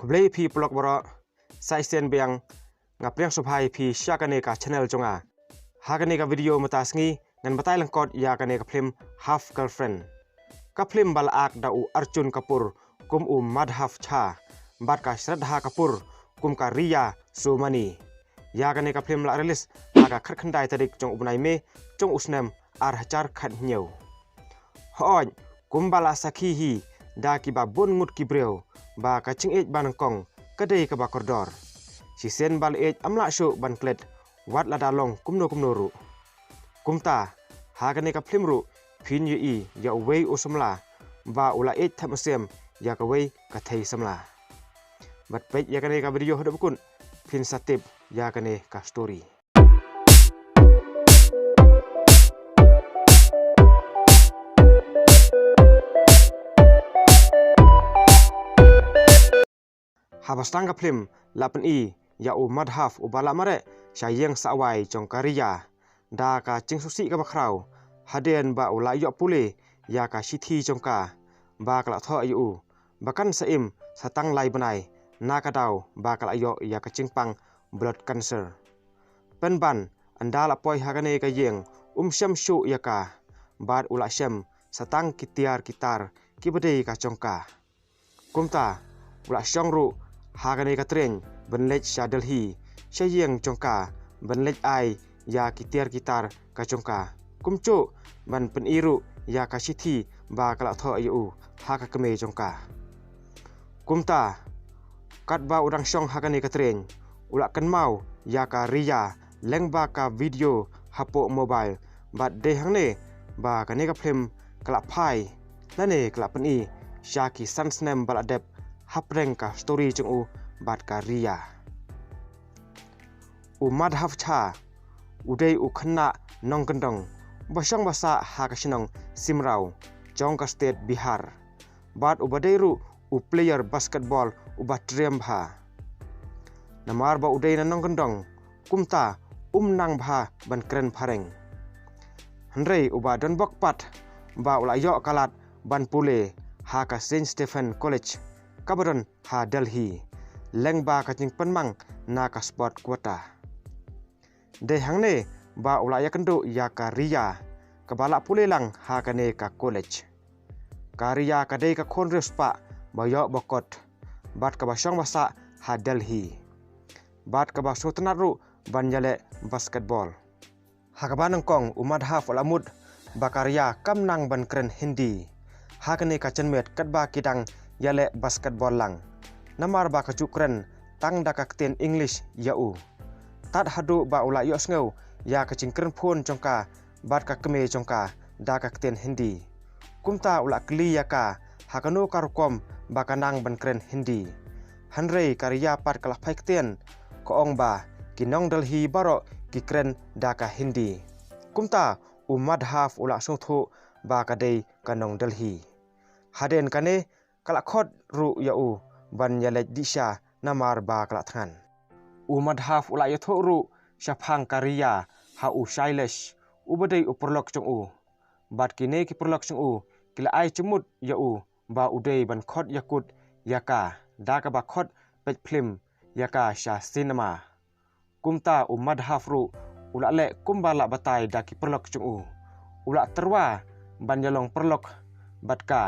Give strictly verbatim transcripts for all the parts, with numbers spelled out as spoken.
Khublei phi paralok baroh, sa shisien biang nga pdiang sngewbha ïa phi sha kane ka channel jong nga. Ha kane ka video mynta sngi ngan batai lyngkot ïa kane ka phlim Half Girlfriend. Ka phlim ba la act da u Arjun Kapoor kum u Madhav Jha bad ka Shraddha Kapoor kum ka Riya Somani. Ïa kane ka phlim la release ha ka khatkhyndai tarik jong u bnai May jong u snem ar hajar khathynñiew. Hooid, kumba la sakhi hi da kiba bun ngut ki briew ba ka jingïeit ba nyngkong ka dei kaba kordor. Shisien ba la ïeit ym lah shuh ban klet wat lada long kumno kumno ruh. Kumta, ha kane ka phlim ruh phin ïohi ïa uwei u samla ba u la ïeit thep mynsiem ïa kawei ka thei samla. Bad peit ïa kane ka video haduh ba kut phin sa tip ïa kane ka story. Haba sdang ka phlim la pyni ïa u Madhav uba la mareh sha ïing sawai jong ka Riya da ka jingsngewsih kaba khraw hadien ba u la ïoh pule ïa ka shithi jong ka ba ka la thoh ïa u ba kan sa im sa tang lai bnai na ka daw ba ka la ïoh ïa ka jingpang blood cancer. Pynban ynda la poi ha kane ka ïing um shem shuh ïa ka bad u la shem sa tang ki tiar ki tar kiba dei ka jong ka. Kumta u la shong ruh ha kane ka tren ban leit sha Delhi sha ïing jong ka ban leit ai ïa ki tiar ki tar ka jong ka, kumjuh ban pyni ruh ïa ka shithi ba ka la thoh ïa u ha ka kmie jong ka. Kumta katba u dang shong ha kane ka tren u la kynmaw ïa ka Riya lyngba ka video hapoh mobile bad dei hangne ba kane ka phlim ka la phai lane ka la pyni sha ki san snem ba la dep hapdeng ka story jong u bad ka Riya. U Madhav Jha u dei u khynnah nongkyndong ba shong ba sah ha ka shnong Simrao jong ka state Bihar bad uba dei ruh u player basketball uba triem bha. Namar ba u dei na nongkyndong kumta um nang bha ban kren phareng. Hynrei uba don bok pat ba u la ïoh ka lad ban pule ha ka Saint Stephen College kaba don ha Delhi lyngba ka jingpynmang na ka sport quota. Dei hangne ba u la ïakynduh ïa ka Riya kaba la pule lang ha kane ka college. Ka Riya ka dei ka khun riewspah ba ïoh ba kot bad kaba shong ba sah ha Delhi bad kaba sngewtynnat ruh ban ïaleh basketball. Ha kaba nyngkong u Madhav u la mut ba ka Riya kam nang ban kren Hindi ha kane ka janmiet katba ki dang ïaleh basketball lang. Namar ba ka ju kren tang da ka ktien English ïa u. Tad haduh ba u la ïohsngew ïa ka jingkren phone jong ka bad ka kmie jong ka da ka ktien Hindi. Kumta u la kylli ïa ka ha kano ka rukom ba ka nang ban kren Hindi. Hynrei ka Riya pat ka la phai ktien, ka ong ba ki nong Delhi baroh ki kren da ka Hindi. Kumta u Madhav u la sngewthuh ba ka dei ka nong Delhi. Hadien kane ka la khot ruh ïa u ban ïaleit dih sha namar ba ka la thngan. U Madhav u la ïathuh ruh shaphang ka Riya ha u Shailesh uba dei u paralok jong u. Bad kine ki paralok jong u ki la ai jingmut ïa u ba u dei ban khot ïakut ïa ka da kaba khot peit phlim ïa ka sha cinema. Kumta u Madhav ruh u la leh kumba la batai da ki paralok jong u. U la tyrwa ban ïalong paralok bad ka,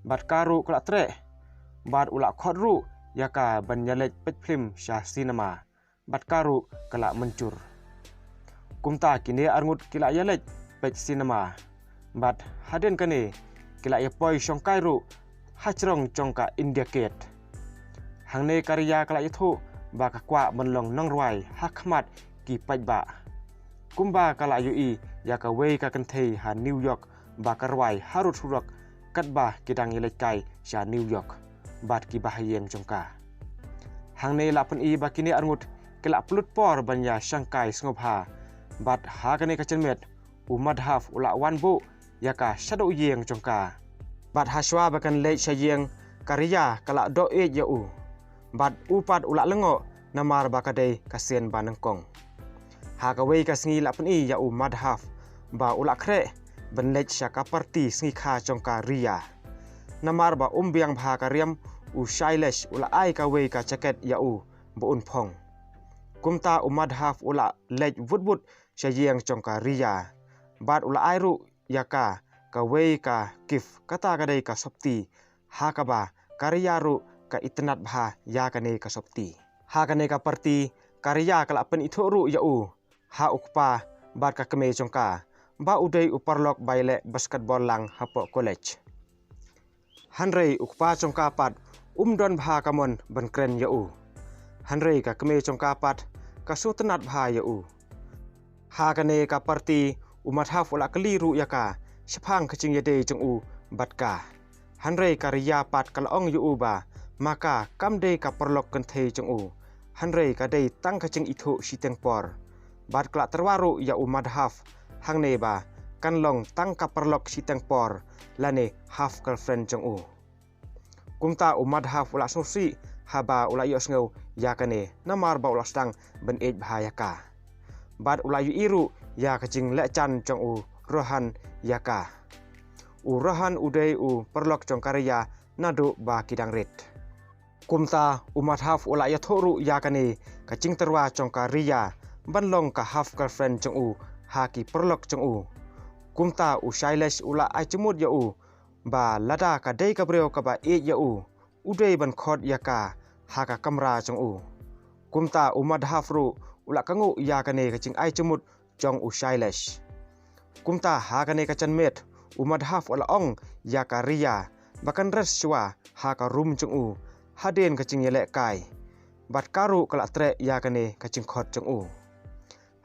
bad ka ruh ka la treh bad u la khot ruh ïa ka ban ïaleit peit phlim sha cinema. Bad ka ruh ka la mynjur. Kumta kine arngut ki la ïaleit peit cinema. Bad hadien kane ki la ïapoi shongkai ruh ha jrong jong ka India Gate. Hangne ka Riya ka la ïathuh ba ka kwah ban long nongrwai ha khmat ki paidbah. Kumba ka la ïohi ïa kawei ka kynthei ha New York ba ka rwai harud surok katba ki dang ïaleit kai sha New York bad ki bahaïing jong ka. Hangne la pyni ba kine arngut ki la pynlut por ban ïa shangkai sngewbha bad ha kane ka janmiet u Madhav u la wan buh ïa ka shaduh ïing jong ka. Bad hashwa ba kan leit sha ïing ka Riya ka la doh ïeit ïa u. Bad u pat u la lyngngoh namar ba ka dei ka sien ba nyngkong. Ha kawei ka sngi la pyni ïa u Madhav ba u la khreh ban leit sha ka party sngi kha jong ka Riya. Namar ba um biang bha ka riam u Shailesh u la ai kawei ka jacket ïa u ba un phong. Kumta u Madhav u la leit wut wut sha ïing jong ka Riya. Bad u la ai ruh ïa ka kawei ka gift, kata ka dei ka sopti, ha kaba ka Riya ruh ka itynnad bha ïa kane ka sopti. Ha kane ka party ka Riya ka la pynithuh ruh ïa u ha u kpa bad ka kmie jong ka ba u dei u paralok ba ïaleh basketball lang hapoh college. Hynrei u kpa jong ka pat um don bha ka mon ban kren ïa u. Hynrei ka kmie jong ka pat ka sngewtynnad bha ïa u. Ha kane ka party u Madhav u la kylli ruh ïa ka shaphang ka jingïadei jong u bad ka. Hynrei ka Riya pat ka la ong ïa u ba ma ka kam dei ka paralok kynthei jong u. Hynrei ka dei tang ka jingithuh shiteng por. Bad ka la tyrwa ruh ïa u Madhav hangne ba kan long tang ka paralok shiteng por lane half girlfriend jong u. Kumta u Madhav u la sngewsih haba u la ïohsngew ïa kane, namar ba u la sdang ban ïeit bha ïa ka. Bad u la ïohi ruh ïa ka jingleh jan jong u Rohan ïa ka. U Rohan u dei u paralok jong ka Riya naduh ba ki dang rit. Kumta u Madhav u la ïathuh ruh ïa kane ka jingtyrwa jong ka Riya ban long ka half girlfriend jong u ha ki paralok jong u. Kumta u Shailesh u la ai jingmut ïa u ba lada ka dei ka briew kaba ïeit ïa u, u dei ban khot ïa ka ha ka kamra jong u. Kumta u Madhav ruh u la kohnguh ïa kane ka jingai jingmut jong u Shailesh. Kumta ha kane ka janmiet u Madhav u la ong ïa ka Riya ba kan rest shuwa ha ka room jong u hadien ka jingïalehkai. Bad ka ruh ka la treh ïa kane ka jingkhot jong u.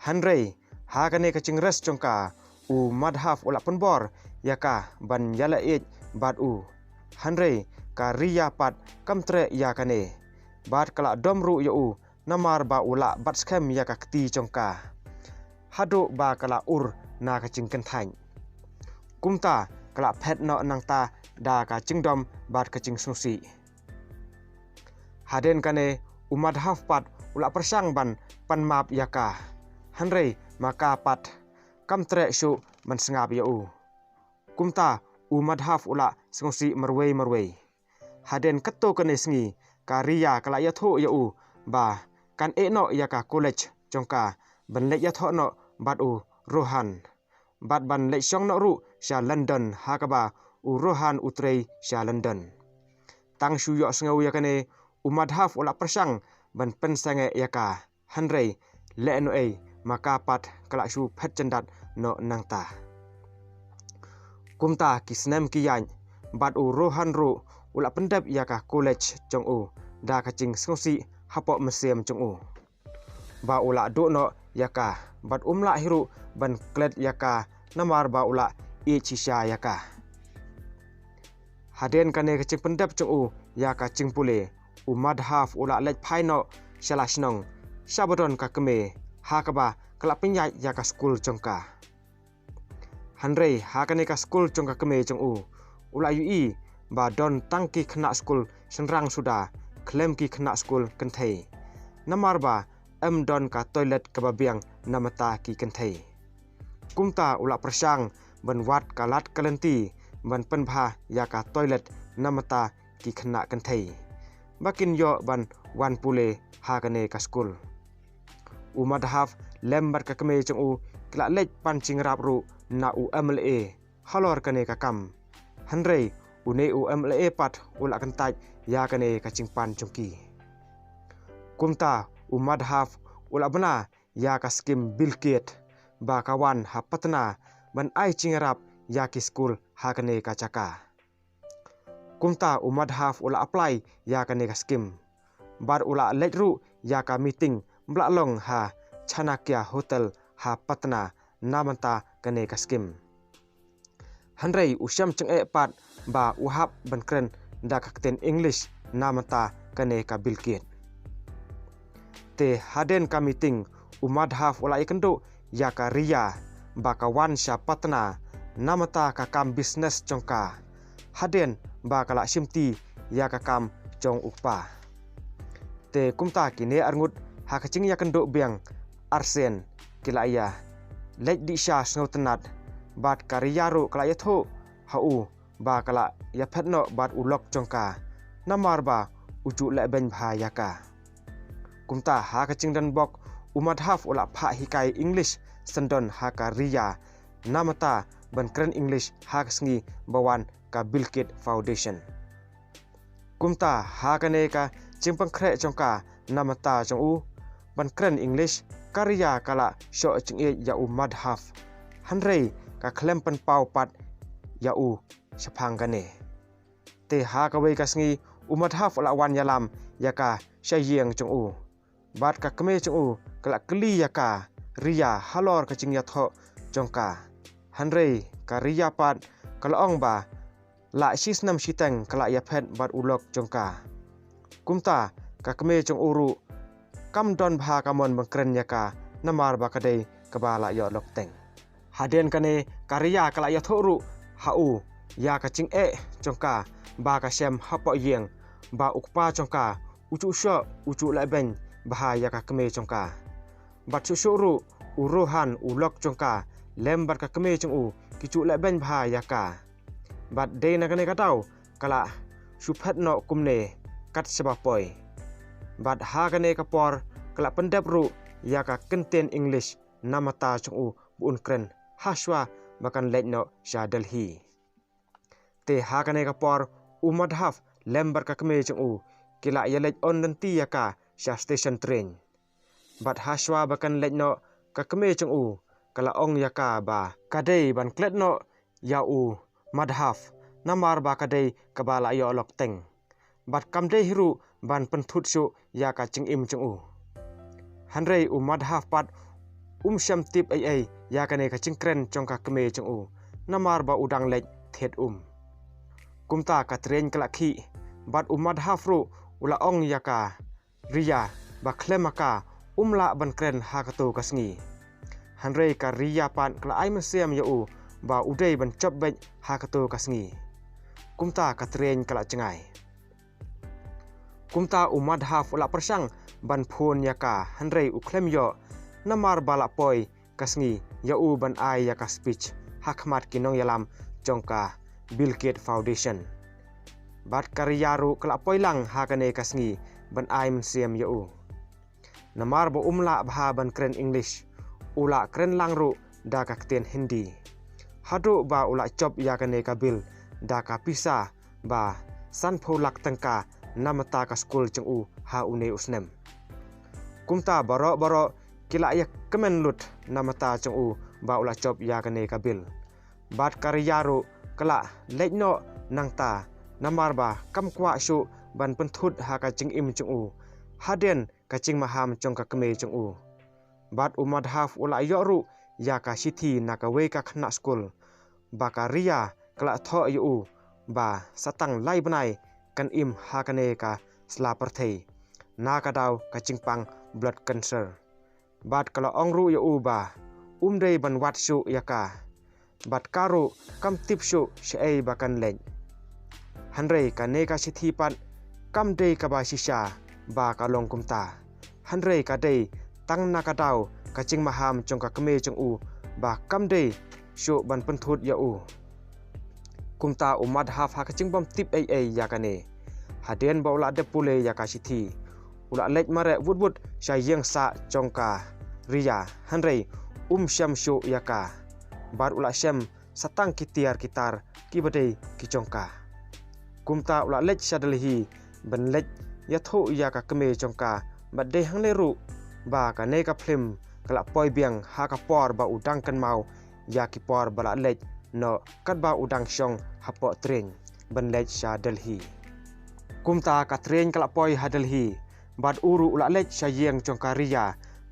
Hynrei ha kane ka jingrest jong ka u Madhav u la pynbor ïa ka ban ïaleh ïeit bad u. Hynrei ka Riya pat kam treh ïa kane. Bad ka la dom ruh ïa u namar ba u la bat skhem ïa ka kti jong ka. Haduh ba ka la ur na ka jingkynthaiñ. Kumta ka la phet noh nangta da ka jingdom bad ka jingsngewsih. Hadien kane u Madhav pat u la pyrshang ban pan map ïa ka. Hynrei ma ka pat kam treh shuh ban sngap ïa u. Kumta u Madhav u la sngewsih marwei marwei. Hadien katto katne sngi ka Riya ka la ïathuh ïa u ba kan ïeh noh ïa ka college jong ka ban leit ïathoh noh bad u Rohan. Bad ban leit shong noh ruh sha London ha kaba u Rohan u trei sha London. Tang shu ïohsngew ïa kane u Madhav u la pyrshang ban pynsangeh ïa ka. Hynrei lehnohei ma ka pat ka la shu phet jyndat noh nangta. Kumta ki snem ki ïaid bad u Rohan ruh u la pyndep ïa ka college jong u da ka jingsngewsih hapoh mynsiem jong u. Ba u la duh noh ïa ka bad um lah hi ruh ban klet ïa ka namar ba u la ïeit shisha ïa ka. Hadien kane ka jingpyndep jong u ïa ka jingpule u Madhav u la leit phai noh sha la shnong sha ba don ka kmie ha kaba ka la pynïaid ïa ka skul jong ka. Hynrei ha kane ka skul jong ka kmie jong u u la ïohi ba don tang ki khynnah skul shynrang suda khlem ki khynnah skul kynthei. Namar ba em don ka toilet kaba biang na bynta ki kynthei. Kumta u la pyrshang ban wad ka lad ka lynti ban pynbha ïa ka toilet na bynta ki khynnah kynthei ba kin ïoh ban wan pule ha kane ka skul. U Madhav lem bad ka kmie jong u ki la leit pan jingïarap ruh na u M L A halor kane ka kam. Hynrei une u M L A pat u la kyntait ïa kane ka jingpan jong ki. Kumta u Madhav u la bna ïa ka skim Bill Gates ba ka wan ha Patna ban ai jingïarap ïa ki skul ha kane ka jaka. Kumta u Madhav u la apply ïa kane ka skim. Bad u la leit ruh ïa ka meeting ba la long ha Chanakya Hotel ha Patna na bynta kane ka skim. Hynrei u shem jingeh pat ba u hap ban kren da ka ktien English na bynta kane ka Bill Gates. Te hadien ka meeting u Madhav u la ïakynduh ïa ka Riya ba ka wan sha Patna na bynta ka kam business jong ka. Hadien ba ka la shimti ïa ka kam jong u kpa. Te kumta kine arngut ha ka jingïakynduh biang arsien ki la ïa leit dih sha sngewtynnat bad ka Riya ruh ka la ïathuh ha u ba ka la ïaphet noh bad u lok jong ka. namar ba u ju lehbeiñ bha ïa ka. Kumta ha ka jingdon bok u Madhav u la phah hikai English syndon ha ka Riya namar ban kren English ha ka sngi ba wan ka Bill Gates Foundation. Kumta ha kane ka jingpynkhreh jong ka namar jong u ban kren English, ka Riya ka la shoh jingïeit ïa u Madhav. Hynrei ka khlem pynpaw pat ïa u shaphang kane. Te ha kawei ka sngi u Madhav u la wan ïalam ïa ka sha ïing jong u. Bad ka kmie jong u ka la kylli ïa ka Riya halor ka jingïathoh jong ka. Hynrei ka Riya pat ka la ong ba la shi snem shiteng ka la ïaphet bad u lok jong ka. Kumta ka kmie jong u ruh kam don bha ka mon ban kren ïa ka namar ba ka dei kaba la ïoh lok teng. Hadien kane ka Riya ka la ïathuh ruh ha u ïa ka jingeh jong ka ba ka shem hapoh ïing ba u kpa jong ka u ju shoh u ju lehbeiñ bha ïa ka kmie jong ka. Bad shuh shuh ruh u Rohan u lok jong ka lem bad ka kmie jong u ki ju lehbeiñ bha ïa ka. Bad dei na kane ka daw ka la shu phet noh kumne kat shaba poi. Bad ha kane ka por ka la pyndep ruh ïa ka kyntien English namar jong u ba un kren hashwa ba kan leit noh sha Delhi. Te ha kane ka por u Madhav lem bad ka kmie jong u ki la ïaleit on lynti ïa ka sha station train. Bad hashwa ba kan leit noh ka kmie jong u ka la ong ïa ka ba ka dei ban klet noh ïa u Madhav namar ba ka dei kaba la ïoh lok teng. Bad kam dei hi ruh ban pynthut shuh ïa ka jingim jong u. Hynrei u Madhav pat um shym tip ei ei ïa kane ka jingkren jong ka kmie jong u namar ba u dang leit thied um. Kumta ka train ka la khih bad u Madhav ruh u la ong ïa ka Riya ba khlem ma ka um lah ban kren ha kato ka sngi. Hynrei ka Riya pat ka la ai mynsiem ïa u ba u dei ban jop beit ha kato ka sngi. Kumta ka train ka la jngai. Kumta u Madhav u la pyrshang ban phone ïa ka hynrei u khlem ïoh namar ba la poi ka sngi ïa u ban ai ïa ka speech ha khmat ki nongïalam jong ka Bill Gates Foundation. Bad ka Riya ruh ka la poi lang ha kane ka sngi ban ai mynsiem ïa u. Namar ba um lah bha ban kren English u la kren lang ruh da ka ktien Hindi. Haduh ba u la jop ïa kane ka bill da ka pisa ba sanphew lak tyngka namar ka skul jong u ha une u snem. Kumta baroh baroh ki la ïa kmen lut namar jong u ba u la jop ïa kane ka bill. Bad ka Riya ruh ka la leit noh nangta namar ba kam kwah shuh ban pynthut ha ka jingim jong u hadien ka jingmaham jong ka kmie jong u. Bad u Madhav u la ïoh ruh ïa ka shithi na kawei ka khynnah skul ba ka Riya ka la thoh ïa u ba sa tang lai bnai kan im ha kane ka sla pyrthei na ka daw ka jingpang blood cancer. Bad ka la ong ruh ïa u ba um dei ban wad shuh ïa ka. Bad ka ruh kam tip shuh shaei ba kan leit. Hynrei kane ka shithi pat kam dei kaba shisha ba ka long kumta. Hynrei ka dei tang na ka daw ka jingmaham jong ka kmie jong u ba kam dei shuh ban pynthut ïa u. Kumta u Madhav ha ka jingbym tip ei ei ïa kane. Hadien ba u la dep pule ïa ka shithi u la leit mareh wut wut sha ïing sah jong ka Riya hynrei um shem shuh ïa ka. Bad u la shem sa tang ki tiar ki tar kiba dei ki jong ka. Kumta u la leit sha Delhi ban leit ïathuh ïa ka kmie jong ka bad dei hangne ruh ba kane ka phlim ka la poi biang ha ka por ba u dang kynmaw ïa ki por ba la leit noh katba u dang shong hapoh train ban leit sha Delhi. Kumta ka train ka la poi ha Delhi bad u ruh u la leit sha ïing jong ka Riya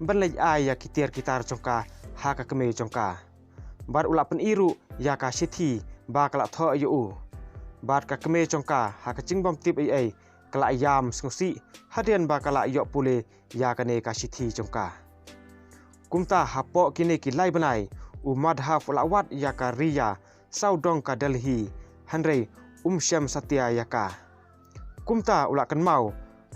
ban leit ai ïa ki tiar ki tar jong ka ha ka kmie jong ka. Bad u la pyni ruh ïa ka shithi ba ka la thoh ïa u. Bad ka kmie jong ka ha ka jingbym tip ei ei ka la ïam sngewsih hadien ba ka la ïoh pule ïa kane ka shithi jong ka. Kumta hapoh kine ki lai bnai u Madhav u la wad ïa ka Riya sawdong ka Delhi hynrei um shem satia ïa ka. Kumta u la kynmaw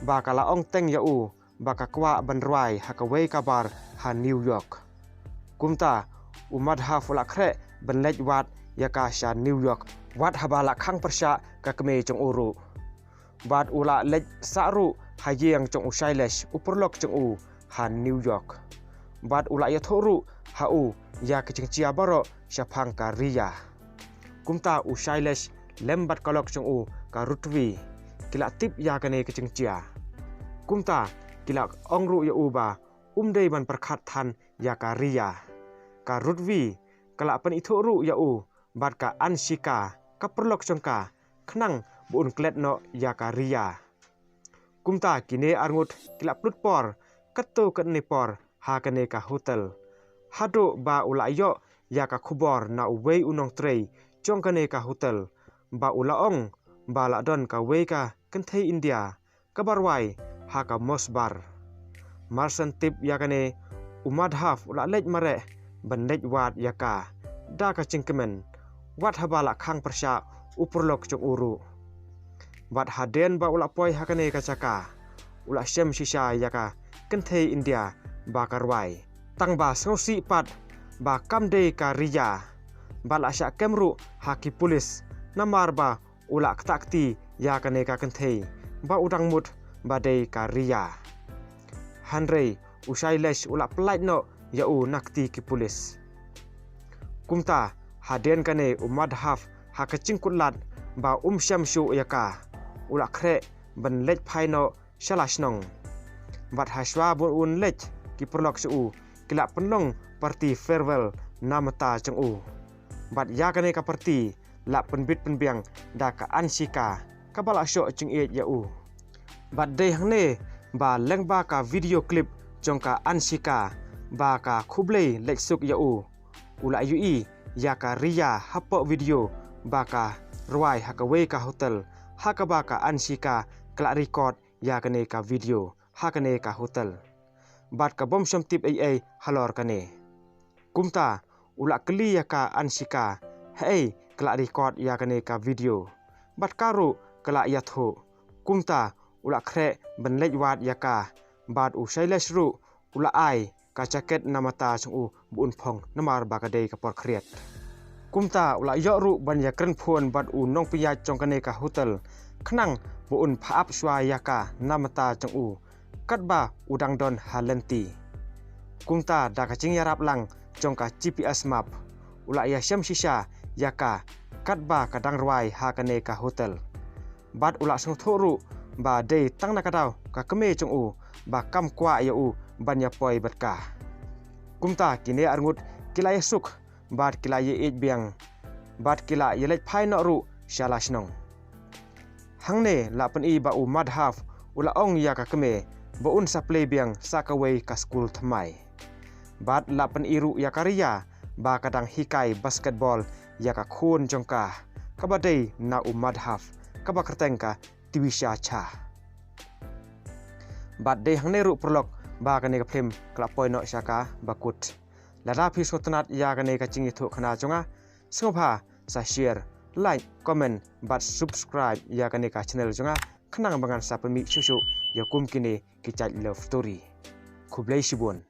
ba ka la ong teng ïa u ba ka kwah ban rwai ha kawei ka bar ha New York. Kumta u Madhav u la khreh ban leit wad ïa ka sha New York wat haba la khang pyrshah ka kmie jong u ruh. Bad u la leit sah ruh ha ïing jong u Shailesh, u paralok jong u ha New York. Bad u la ïathuh ruh ha u ïa ka jingjia baroh shaphang ka Riya. Kumta u Shailesh lem bad ka lok jong u ka Rutvi ki la tip ïa kane ka jingjia. Kumta ki la ong ruh ïa u ba um dei ban pyrkhat than ïa ka Riya. Ka Rutvi ka la pynithuh ruh ïa u bad ka Anshika, ka paralok jong ka, khnang ba un klet noh ïa ka Riya. Kumta kine arngut ki la pynlut por katto katne por ha kane ka hotel. Haduh ba u la ïoh ïa ka khubor na uwei u nongtrei jong kane ka hotel ba u la ong ba la don kawei ka kynthei India kaba rwai ha ka mosbar. Mar shen tip ïa kane, u Madhav u la leit mareh ban leit wad ïa ka da ka jingkmen, wat haba la khang pyrshah u paralok jong u ruh. Bad hadien ba u la poi ha kane ka jaka, u la shem shisha ïa ka kynthei India ba ka rwai, tang ba sngewsih pat ba kam dei ka Riya. Bad la shah kem ruh ha ki pulit, namar ba u la ktah kti ïa kane ka kynthei ba u dang mut ba dei ka Riya. Hynrei u Shailesh u la pyllait noh ïa u na kti ki pulit. Kumta hadien kane, u Madhav ha ka jingkutlad ba um shem shuh ïa ka, u la khreh ban leit phai noh sha la shnong. Bad ha shuwa ba un leit, ki paralok jong u ki la pynlong party farewell na bynta jong u. Bad ïa kane ka party la pynbit pynbiang da ka Anshika kaba la shoh jingïeit ïa u. Bad dei hangne ba lyngba ka video clip jong ka Anshika ba ka khublei leit suk ïa u, u la ïohi ïa ka Riya hapoh video ba ka rwai ha kawei ka hotel, ha kaba ka Anshika ka la record ïa kane ka video ha kane ka hotel. Bad ka bym shym tip ei ei halor kane. Kumta u la kylli ïa ka Anshika haei ka la record ïa kane ka video. Bad ka ruh ka la ïathuh. Kumta u la khreh ban leit wad ïa ka. Bad u Shailesh ruh u la ai ka jacket na bynta jong u ba un phong, namar ba ka dei ka por khriat. Kumta u la ïoh ruh ban ïakren phone bad u nongpynïaid jong kane ka hotel, khnang ba un phah ap shuwa ïa ka na bynta jong u, katba u dang don ha lynti. Kumta da ka jingïarap lang jong ka G P S map, u la ïashem shisha ïa ka katba ka dang rwai ha kane ka hotel. Bad u la sngewthuh ruh ba dei tang na ka daw ka kmie jong u ba kam kwah ïa u ban ïa poi bad ka. Kumta kine arngut ki la ïasuk bad ki la ïa ïeit biang bad ki la ïa leit phai noh ruh sha la shnong. Hangne la pyni ba u Madhav u la ong ïa ka kmie ba un sa plie biang sa kawei ka skul thymmai. Bad la pyni ruh ïa ka Riya ba ka dang hikai basketball ïa ka khun jong ka, kaba dei na u Madhav, kaba kyrteng ka Twisha Jha. Bad dei hangne ruh paralok ba kane ka film ka la poi noh sha ka bakut. Lada phi sngewtynnat ïa kane ka jingïathuhkhana jong nga, sngewbha sa share, like, comment bad subscribe ïa kane ka channel jong nga, khnang ba ngan sa pynmih shuh shuh ïa kum kine ki jait love story. Khublei shibun.